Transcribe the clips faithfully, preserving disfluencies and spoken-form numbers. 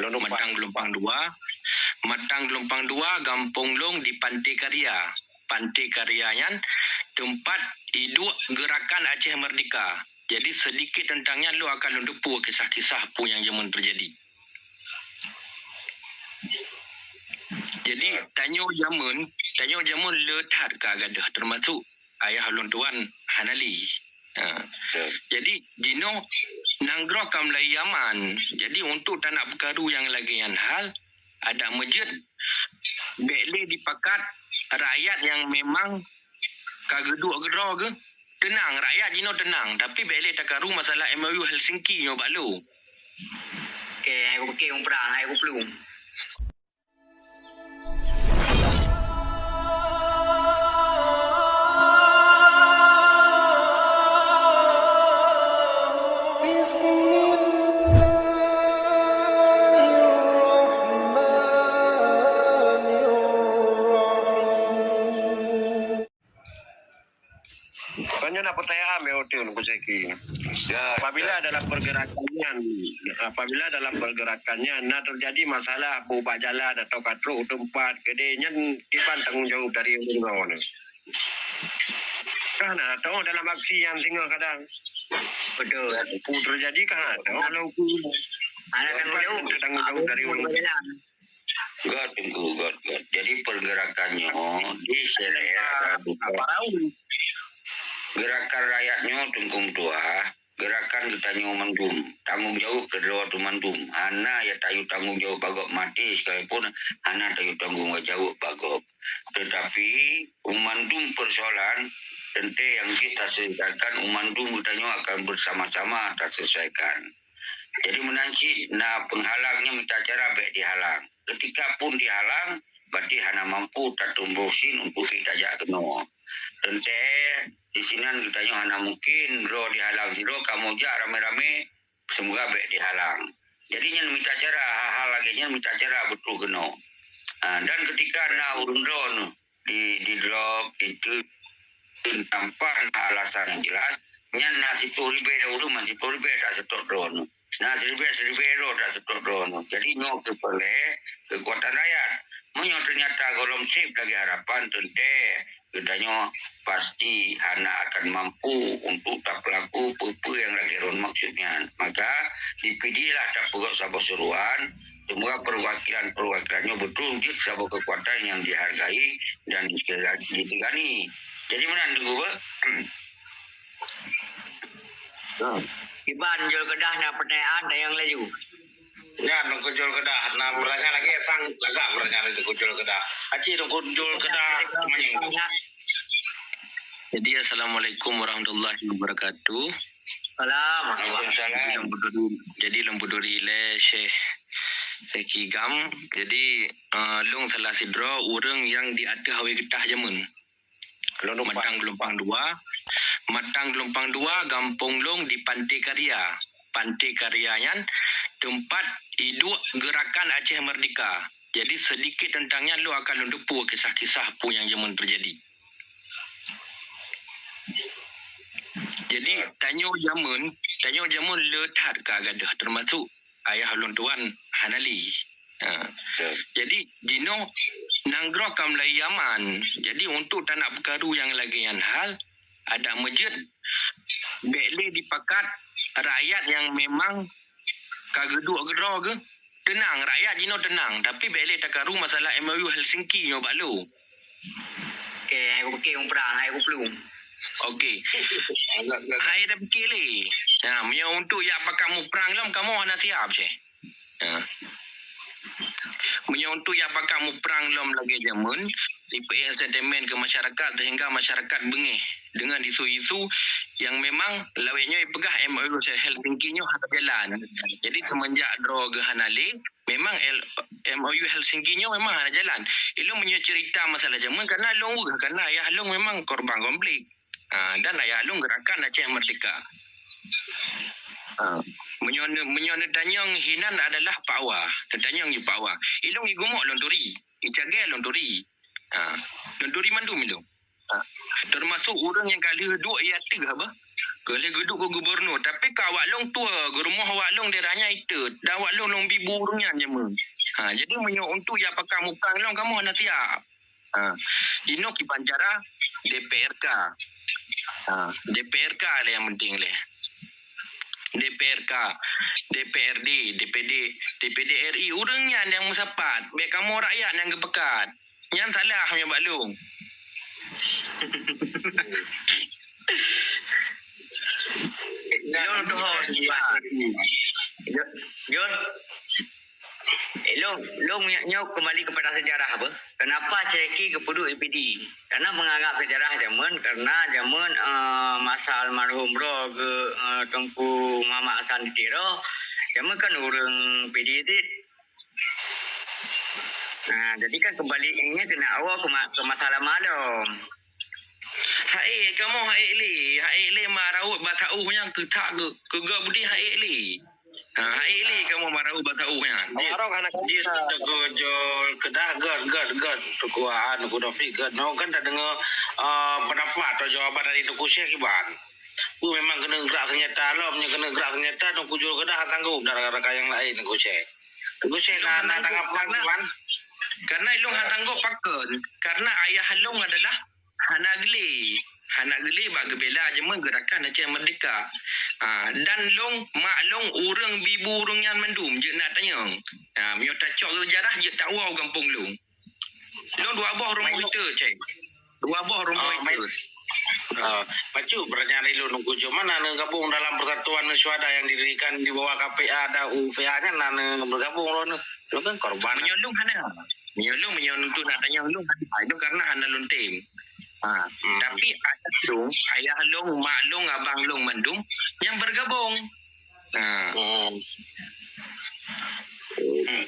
Lôn lupa. Matang Geulumpang Dua. Matang Geulumpang Dua, gampông lôn di Pantai Karya. Pantai Karya nyan teumpat iduek Geurakan Aceh Merdeka. Jadi, seudikit teuntang nyan lôn akan lôn teupeue kisah-kisah peue nyang jameun teujadi. Jadi, tanyoe jameun, tanyoe jameun le that ka gadôh, teumasok ayah ulôn tuan hana lé. Ha. Jadi, jinoe nanggroe ka mulai aman. Jadi, untuk tanak peukaru nyang lagée nyan hal, adak meujeuet, bék lé dipakat rakyat nyang memang ka geuduek keudroe geuh. Teunang, rakyat jinoe teunang, tapi bék lé takaru masalah M O U Helsinki nyoe bak lôn. Oke, hai kupeuke, hai kuplueng. Bismillahirrahmanirrahim. Tanyoe na pertanyaan, Mister Seki. Ya, apabila dalam pergerakan nyan, apabila dalam pergerakan nyan na terjadi masalah bubak jalan atau ka trok teumpat, keudeh nyan kiban tanggung jawab dari ureuëng nyoe? Kan na teuh dalam aksi nyan singoh kadang. Betul. Pu terjadi kan na teuh. Ada tanggung jawab. Tanggung jawab dari ureuëng. Göt, Teungku, göt, göt. Jadi, pergerakan nyoe di Sirée ada bukan gerakan rakyat nyoe, Teungku Meutuah, gerakan geutanyoe mandum. Tanggung jaweueb keudroe teuh mandum. Hana ya tayue tanggung jaweueb bak gob, maté sekalipun hana tayue tanggung jaweueb bak gob. Tetapi, mandum persoalan teuntée nyang jeuet taselesaikan, mandum geutanyoe akan bersama-sama taselesaikan. Jadi, meunan cit na peunghalang nyang mita cara bék dihalang. Ketika pun dihalang, berarti hana mampu tatumbôh sin untuk tajak keunoe. Teuntée disinan geutanyoe hana mungkin droe dihalang sidroe, kamoe jak ramé-ramé, seumoga bék dihalang. Jadi, nyan mita cara, hal-hal lagée nyan mita cara beutôi keunoe. Ha, dan ketika na ureuëng droe di, di drop, di tu, tanpa alasan yang jelas, nyan na siploh ribée ureuëng, man siploh ribée tak seutôt droe nyoe. Na siribée, siribée droe tak seutôt droe nyoe. Jadi, nyoe keupeureulee keukuatan rakyat. Meunyoe teunyata gohlom seb lagée harapan, teuntée geutanyoe pasti hana akan mampu untuk tapeulaku peue-peue nyang lagée droe maksud nyan. Maka, dipidihlah tapeugöt saboh seruan, seumoga perwakilan-perwakilan nyoe beutôi jeuet saboh keukuatan nyang dihargai dan disegani. Jadi, meunan Teungku, beuh? Kiban Jol Keudah na peutanyaan, tanyong laju. Nyan, Teungku Jol Keudah, na peurtanyaan lagée sang lagak peurtanyaan Teungku Jol Keudah. Aci Teungku Jol Keudah, manyang. Jadi, assalamualaikum warahmatullahi wabarakatuh. Salam. Waalaikumsalam. Jadi, lôn peuduri, jadi, lôn peuduri lé Syekh Zaki Gam. Jadi, eh, lôn salah sidroe ureuëng nyang di ateueh awai geutah jameun. Lôn lupa. Matang Geulumpang Dua. Matang Geulumpang Dua, gampông lôn di Pantai Karya. Pantai Karya nyan teumpat iduek Geurakan Aceh Merdeka. Jadi, seudikit teuntang nyan lôn akan lôn teupeue kisah-kisah peue nyang jameun teujadi. Jadi, tanyoe jameun, tanyoe jameun le that ka gadôh, teumasok ayah ulôn tuan hana lé. Ha. Jadi, jinoe nanggroe ka mulai aman. Jadi, untuk tanak peukaru nyang lagée nyan hal, adak meujeuet, bék lé dipakat rakyat nyang memang ka geuduek keudroe geuh. Teunang, rakyat jinoe teunang, tapi bék lé takaru masalah M O U Helsinki nyoe bak lôn. Oke, hai kupeuke, hai kuplueng. Oke. Hai tapeuke lé. Nah, meunyoe untuk jak pakat muprang lom, kamoe hana siap, Syekh. Ha. Meunyoe untuk jak pakat muprang lom lagée jameun, jipeuék sentimen keu masyarakat sehingga masyarakat beungéh deungon isu-isu nyang memang lawét nyoe jipeugah M O U Helsinki nyoe hana jalan. Jadi, seumenjak droe geuh hana lé, memang L-, M O U Helsinki nyoe memang hana jalan. Ilôn meunyoe cerita masalah jameun, karena lôn weueh, karena ayah lôn memang korban konflik. Ha, dan ayah lôn Geurakan Aceh Merdeka. Ha, meunyoe ne-, meunyoe neutanyong hinan adalah Pak Wa, neutanyong ju Pak Wa. Ilôn igumok lôn turi, icagée lôn turi. Ha, lôn turi mandum ilôn. Ha. Termasuk ureuëng nyang ka lheueh duek i ateueh apa? Ka lheueh geuduek keu gubernur, tapi ka awak lôn tuwoe, geurumoh awak lôn daerah nyan itot, dan awak lôn lôn bi bu ureuëng nyan jameun. Ha, jadi meunyoe untuk jak pakam-ukam lôn kamoe hana siap. Ha, jinoe kiban cara D P R K. Ha, D P R K lé nyang penting lé. D P R K, D P R D, D P D, D P D R I, ureuëng nyan nyang meusapat, bék kamoe rakyat nyang geupekat. Nyan salah meunyoe bak lôn. Lôn tuho. Jun, eh, lôn, lôn nyoe kembali kepada sejarah apa? Kenapa Syekh geupeuduk I P D? Karena menganggap sejarah jameun, karena jameun, eh, masa almarhum Bro ke, eh, Teungku Muhammad Hasan di Tiro, jameun kan ureuëng I P D cit. Nah, jadi kan kembali ini kena awak ke, ma- ke masalah malam. Hai, kamu hai li, hai li ma raut batau nyang keutak ke, ke budi hai li. Ha, hai li kamu ma raut batau nyang. Jit, Warok hana jit, kata. Teungku Jol kedah, gét, gét, gét. Teungku Aan, Teungku Taufik, gét. Nyoe kan dak deungoe, eh, pendapat atau jawaban dari Teungku Syekh kiban. Peue memang keuneuk gerak senjata lom, nyoe keuneuk gerak senjata, Teungku Jol kedah hana sanggob dan rakan-rakan nyang laén, Teungku Syekh. Teungku Syekh, ilong na, na hana sanggob tanggapan, karena, kiban? Karena ilong hana sanggob pakon. Karena ayah ilong adalah hana geulé. Hana geulé bak geubela jameun Gerakan Aceh Merdeka. Ha, dan long, mak long ureuëng bi bu ureuëng nyan mandum jeuet na tanyong. Ha, meunyoe tacok sejarah jeuet tawoe gampông long. Long dua boh rumoh itu, Ceng. Dua boh rumoh itu. Ah, bacut, beureunya ilong nunggu jom mana na gabung dalam persatuan syuhada yang didirikan di bawah K P A dan U P A nyan na, na bergabung lom. Lôn kan korban. Meunyoe lôn hana. Meunyoe lôn, meunyoe untuk nak tanya lôn hana. Itu karena hana lôn tem. Ha. Hmm. Tapi ayah lôn, ayah lôn, mak lôn, abang lôn mandum yang bergabung. Ha. Hmm. Hmm.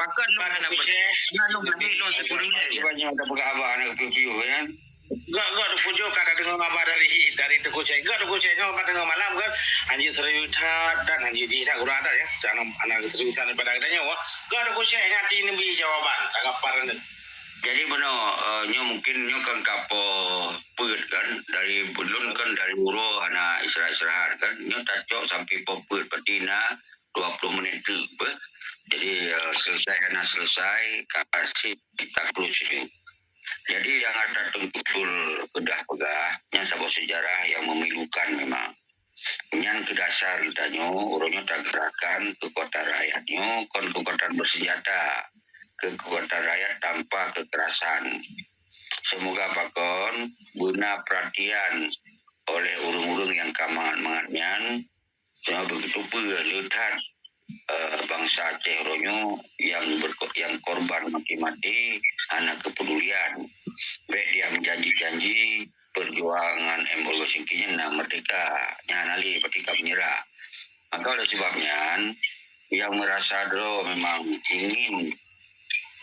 Pakon lôn hana ber-, hana lôn lahé lôn sikureueng lé. Banyak ada peugah abah anak piu-piu kan. Gak, gak, Teungku Jol ka deungoe haba dari, dari Teungku Syekh. Gak, Teungku Syekh, nyoe ka deungoe malam, gak. Hanjeuet serius that dan hanjeuet jih that, gurang that, ya. Jangan anak seriusan daripada kita nyoe, wah. Gak, Teungku Syekh, nanti neubi jawaban, tanggapan neuh. Jadi, bunoe, eh, nyoe mungkin nyoe kan ka poh peuet kan, dari buleuen kan, dari uroe hana istirahat-istirahat kan. Nyoe tacok sampai poh peuet, berarti na dua puluh menit tu, beh. Jadi, eh, selesai hana selesai, kasih kita close dulu. Jadi, nyang ata Teungku Jol kedah peugah, nyan saboh sejarah nyang memilukan memang. Nyan keu dasar geutanyoe, uroe nyoe tagerakkan keukuatan rakyat nyoe, kon keukuatan bersenjata, keu keukuatan rakyat tanpa kekerasan. Semoga pakon beuna perhatian oleh ureuëng-ureuëng nyang ka mangat-mangat nyan, Cuma begitu peureuleutat, eh, bansa Aceh uroe nyoe nyang berko-, nyang korban mati-mati hana keupedulian. Bék dia meujanji-janji perjuangan M O U Helsinki nyan na merdeka, nyan hana lé berarti ka menyerah. Maka oleh sebab nyan, nyang merasa droe memang ingin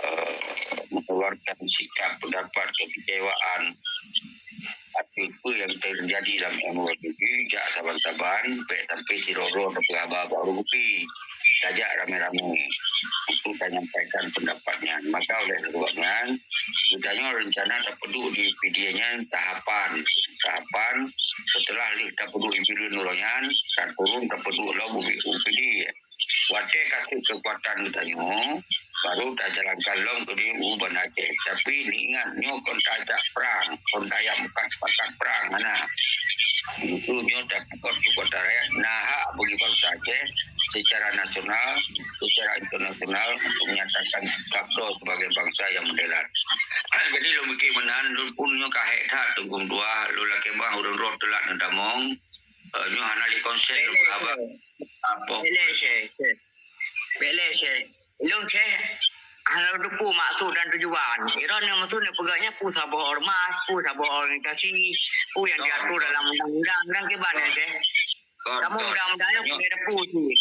eh, mengeluarkan sikap pendapat kekecewaan ateueh peue nyang terjadi lam M O U Helsinki, jak saban-saban, bék sampai sidroe-droe tapeugah haba bak ureuëng kupi. Tajak ramé-ramé untuk tanyampaikan pendapat nyan. Maka oleh sebab nyan, geutanyoe rencana tapeuduek di P D A nyan tahapan. Tahapan, setelah lheueh tapeuduek di Bireuen uroe nyan, taturun tapeuduek lom u P D A. Watée ka seb keukuatan geutanyoe, baru tajalankan lom keudeh u Banda Aceh. Tapi neuingat, nyoe kon tajak prang, kon tajak meukat sepakat prang, hana. Justru nyoe tapeukuat keukuatan rakyat, na hak bagi bansa Aceh secara nasional, secara internasional untuk menyatakan sikap droe sebagai bansa nyang meudelat. Jadi, lôn mikir meunan, lôn pun nyoe ka hék that, Teungku Meutuah, lôn lakée bah ureuëng droe teulat neutamong, eh, nyoe hana lé konsen lôn haba. Apa? Bék lé, Syekh, Syekh. Bék lé, Syekh. Lôn, Syekh, hana lôn teupeu maksud dan tujuan. Droeneuh maksud neupeugah nyan peue saboh ormas, peue saboh organisasi, peue nyang diatur dalam undang-undang, dan kiban nyan, Syekh. Kon, kamoe kon. Undang-undang nyan peugah teupeu cit.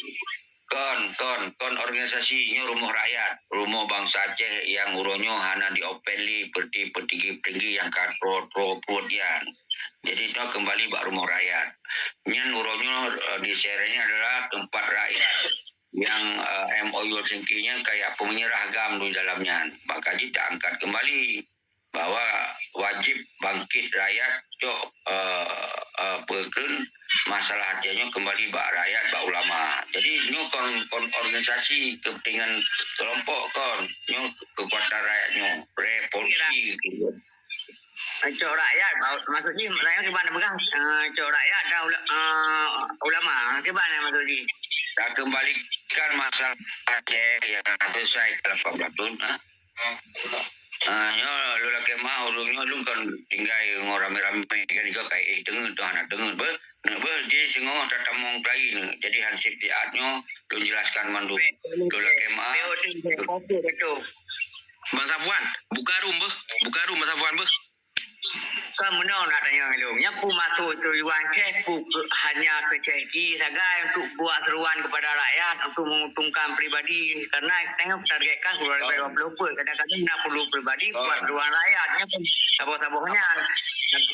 Kon, kon, kon organisasi, nyoe rumoh rakyat, rumoh bansa Aceh nyang uroe nyoe hana di-open lé peutinggi-peutinggi nyang ka tro-tro pruet nyan. Jadi, nyoe keumbali bak rumoh rakyat. Nyan uroe nyoe, eh, di Sereng nyan adalah teumpat rakyat nyang, eh, M O U Helsinki nyan kajak peumeunyeurah GAM di dalam nyan. Maka jih taangkat keumbali. bahwa wajib bangkit rakyat cok, eh, eh, peukreun masalah Aceh nyoe kembali bak rakyat, bak ulama. Jadi nyoe kon, kon organisasi kepentingan kelompok kon, nyoe kekuatan rakyat nyoe, revolusi. Cok rakyat, maksud jih rakyat kiban peugah, eh, cok rakyat dan ula-, eh, ulama, kiban maksud jih. Dah kembalikan masalah Aceh yang selesai lapan belas tahun, ha? Ah, nyoe lôn lakée meu'ah, ureuëng nyoe lôn kon tinggai ngon ramé-ramé kan, nyoe kai éh teungeut tu hana teungeut beuh. Neuk beuh ji singoh tatamong tai neuk. Jadi hansip siat nyoe lôn jelaskan mandum. Lôn lakée meu'ah. Bang Safwan, buka room beuh. Buka room Bang Safwan beuh. Kan meunoe nak tanyong lôn. Nyan peue maksud tujuan Syekh, peue hanya keu Syekh jih sagai untuk buat seruan kepada rakyat untuk menguntungkan pribadi, karena tengok targetkan dua ribu dua puluh empat, kadang-kadang enam puluh pribadi buat seruan rakyat, nyan pun saboh-saboh nyan.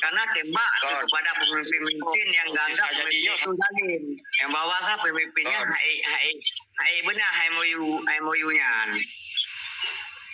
Karena tembak kepada pemimpin-pemimpin yang dianggap pemimpin itu zalim, yang bahwa pemimpinnya haik, haik, haik beuna M O U, M O U nyan.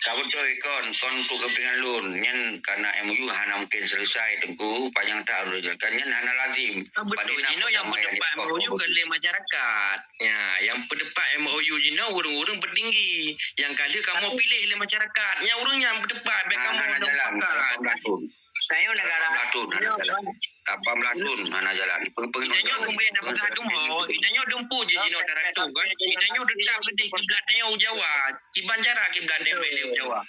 Ka beutôi kon, kon keu kepentingan lôn. Nyan karena M O U hana mungkin selesai, Teungku. Panjang that harôh dijalankan. Nyan hana lazim. Beutôi, jinoe nyang peuteupat M O U kon lé masyarakat. Ya, nyang peuteupat M O U jinoe ureuëng-ureuëng peutinggi. Nyang ka lheueh kamoe piléh lé masyarakat. Nyang ureuëng nyang peuteupat, bèk kamoe hana jalan, lapan belas thon. Tanyoe negara. Lapan belas thon hana jalan. Lapan belas thon hana jalan. Geutanyoe dum peugah dum ho, geutanyoe dum peue jih jinoe dara tu kan. Geutanyoe teutap keudeh kiblat tanyoe u Jawa. Kiban cara kiblat tanyoe u Jawa.